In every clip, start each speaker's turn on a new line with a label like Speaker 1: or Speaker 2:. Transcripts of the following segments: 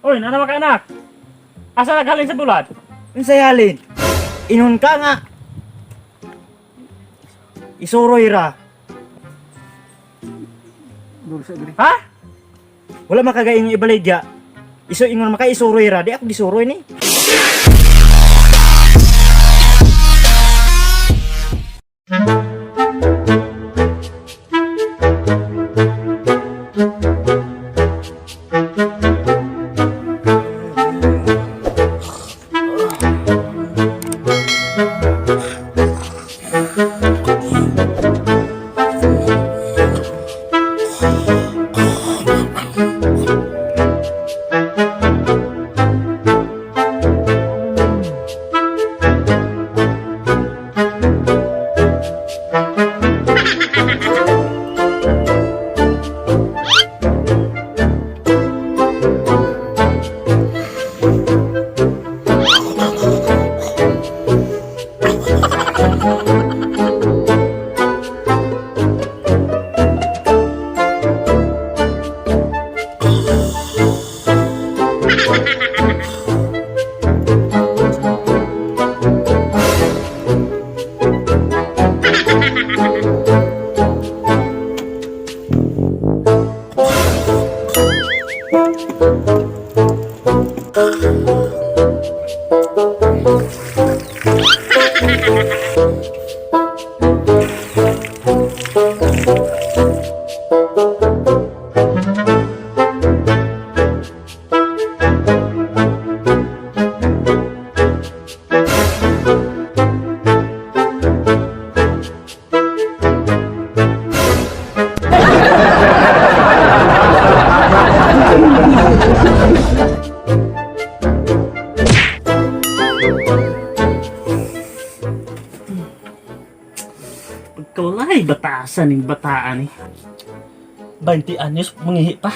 Speaker 1: Uy, nana ka anak. Asa naghalin sa bulad?
Speaker 2: Unsay halin? Inon ka nga. Isuroy ra.
Speaker 1: Ha?
Speaker 2: Wala makagaing ibaligya. Iso ingon maka isuroy ra, di ako gisuroy ni.
Speaker 1: Pagkawalay, batasan ng bataan eh. 20 anyos, mangihi pa.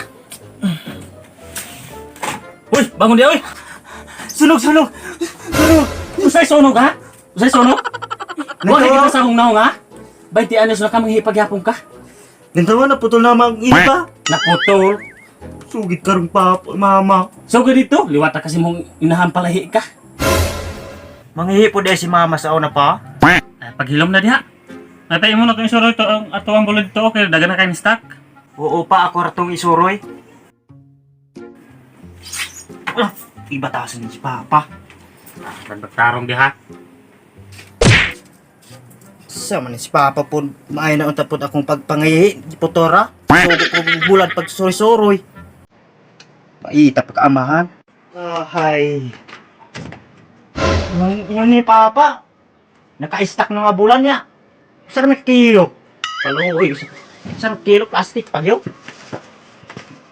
Speaker 1: Uy, bangon dia, uy! Sunog, sunog! Sunog! Usay sunog, ha? Usay sunog? Wala kita sa hong ha? 20 anyos na ka, manghihi pagyapon ka.
Speaker 2: Ganito na putol na mag iba.
Speaker 1: Naputol.
Speaker 2: Sugid karong papa, mama.
Speaker 1: So, dito, liwata kasi mong inahampalahi ka.
Speaker 2: Manghihi po dahil si mama sa una pa.
Speaker 1: Ay, paghilom na diha. Natay mo na itong isuroy ito, ang ato ang bulod ito, okay, daga na kayong stock.
Speaker 2: Oo pa, ako ratong isuroy. Ah, ibatasan ni si papa.
Speaker 1: Nagtarong diha.
Speaker 2: Sa man ni si papa po, maay na unta po akong pagpangayihi, putora. Sugo ko bulan pag suroy-suroy. Paita pagkaamahan. Ahay. Yun ni papa. Naka-stack na nga bulan niya. Saan may kilo? Paluoy. Saan kilo plastic pag yun?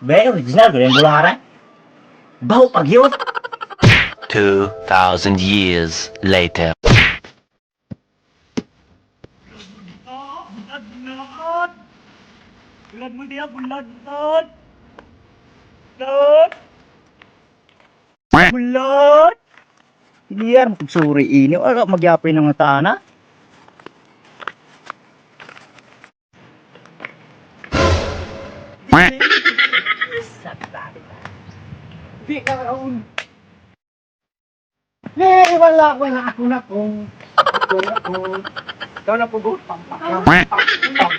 Speaker 2: Be, original ko yung bularan. Baho pag yun.
Speaker 3: 2,000 years later.
Speaker 2: Bulan mo diya, bulan, bulan. Bulan. Bulan. Hindi yan, magsuri ini. Wala, magyapin ng mga tana.
Speaker 4: Di ka kaon. Eh, wala, wala ako na kung. Ako na kung. Ikaw na pugot. Pam, pam, pam, pam.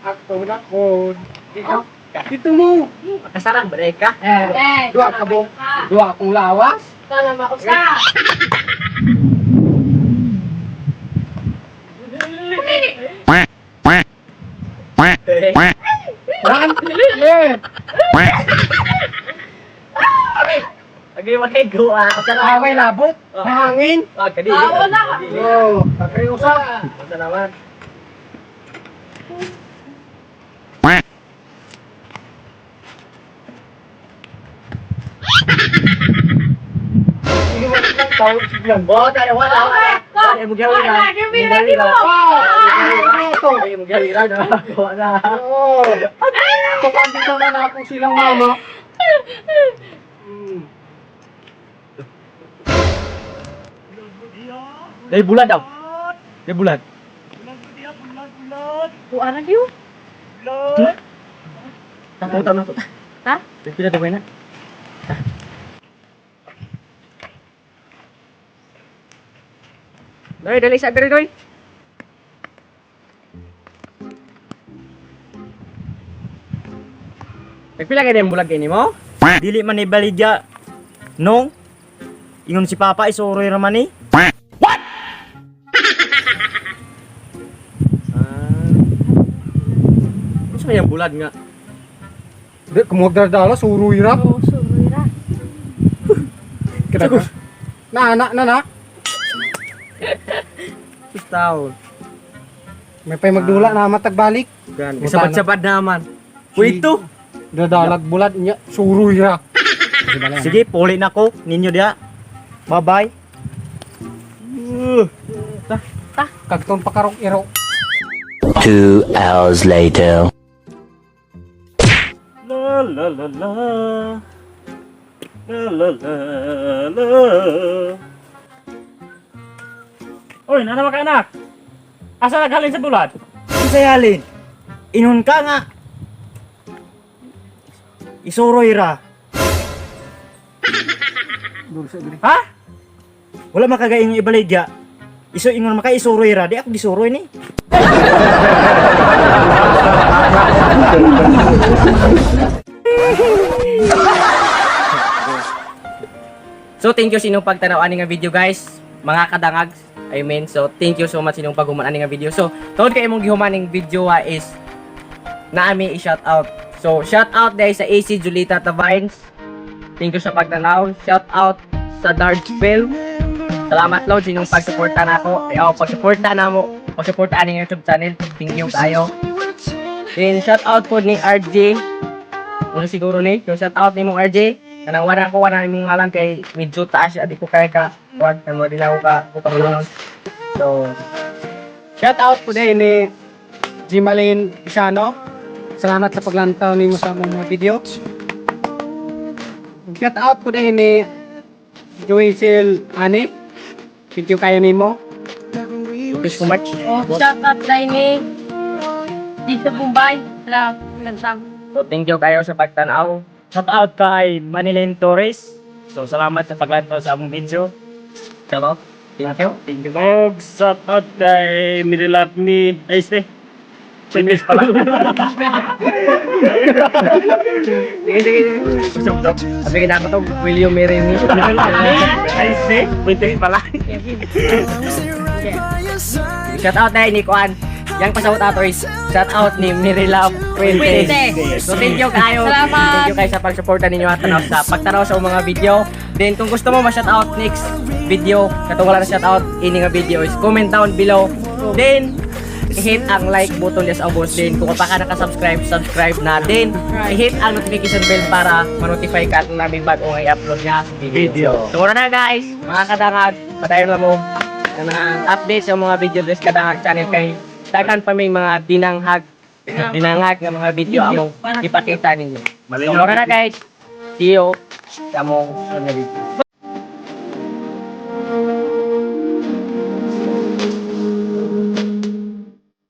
Speaker 4: Ako na kung. Ikaw. Dito mo.
Speaker 2: Kasarang ba ka?
Speaker 4: Eh, dua ka bong. Dua akong lawas.
Speaker 5: Sana mausa.
Speaker 4: Ran. Eh,
Speaker 2: Agay makiguha.
Speaker 4: away labot. Mahangin.
Speaker 5: Ah, wala.
Speaker 4: Oh, pagkayusa. Basta naman.
Speaker 5: Wala, give me ready mo.
Speaker 4: Oo. Tukang naman ako silang mama.
Speaker 2: Dari bulan daw. Dari bulan.
Speaker 5: Kuha na yun.
Speaker 2: Tato na to.
Speaker 5: Ha?
Speaker 2: Pila daw na.
Speaker 4: Doy, dali sa diri doy. Nagpila kay bulag kay nimo?
Speaker 2: Dili man ibaligya. Nong, ingon si Papa isuroy ra man eh.
Speaker 4: Ah. Unsa kayang bulad nga?
Speaker 6: Di, kumuha dala, suroy ra.
Speaker 5: Oo, suroy ra.
Speaker 6: Kita ka. Na, na, na, na.
Speaker 4: Taon.
Speaker 6: May pay magdula na matagbalik.
Speaker 4: Gani. Sabad-sabad naman. Wait to.
Speaker 6: Dadalag bulad niya, suroy ra.
Speaker 2: Sige, puli na ko ninyo diha. Bye-bye.
Speaker 6: Kagton pa karong iro.
Speaker 3: 2 hours later.
Speaker 1: La la la la. La la la la. Oy, nana ka anak. Asa naghalin sa bulad?
Speaker 2: Unsay halin? Ingon ka nga. Isuroy ra.
Speaker 1: Ha?
Speaker 2: Wala makagaing ibaligya. Iso ingon maka isuroy ra, di ako gisuroy ni.
Speaker 4: So thank you sa inyong pagtanaw ani nga video guys, mga kadangag. I mean, so thank you so much sa inyong paghuman ani nga video. So, tungod kay imong gihuman ning video ah, is naami i-shout out. So, shout out dahil sa AC Julita Tavines. Thank you sa pagtanaw. Shout out sa Dark Film. Salamat Lord sa inyong pagsuporta nako. Ay, oh, pagsuporta namo. Pagsuporta ani YouTube channel. Thank you tayo. Then shout out po ni RJ. Una siguro ni, so shout out ni mong RJ. Kanang wala ko wala imong ngalan kay medyo taas siya di ko kaya ka kuan kay mo di na ako ka kukaroon. So
Speaker 6: Shout out po din ni Jimalin Pisano. Salamat sa paglantaw nimo sa among mga video. Shout out po din ni Joycel Anip. Thank you kayo nimo.
Speaker 4: Thank you so much.
Speaker 5: Oh, shout out dahil ni Dito Bombay. Salamat. Lansang.
Speaker 4: So thank you kayo sa pagtanaw.
Speaker 2: Shout out kay Manilyn Torres. So salamat sa paglantaw sa among video.
Speaker 4: Shout out. Thank you.
Speaker 1: Thank you. Og shout out kay Mirilat ni ay este. Chinese pala.
Speaker 4: Sige, sige, sige. Sabi ka na to, William Mary me.
Speaker 1: Ay este, Pwede pala.
Speaker 4: Shout out dahil ni Kuan. Yang pasawat ato is shout out ni Mirila Fuentes.
Speaker 5: Fuentes.
Speaker 4: So thank you kayo.
Speaker 5: Salamat.
Speaker 4: Thank you kayo sa pagsuporta ninyo at tanaw sa pagtanaw sa mga video. Then kung gusto mo ma-shout out next video, katong wala na shout out ini nga video is comment down below. Then i-hit ang like button diya sa ubos din. Kung pa ka naka-subscribe, subscribe na din. I-hit ang notification bell para ma-notify ka kung namin bago nga i-upload nga video. So muna na guys, mga kadangag, patayon na mo na update sa mga video des kadangag channel kay daghan pa may mga dinanghag dinanghag nga mga video among ipakita ninyo. So muna na guys. See you sa among sunod na video.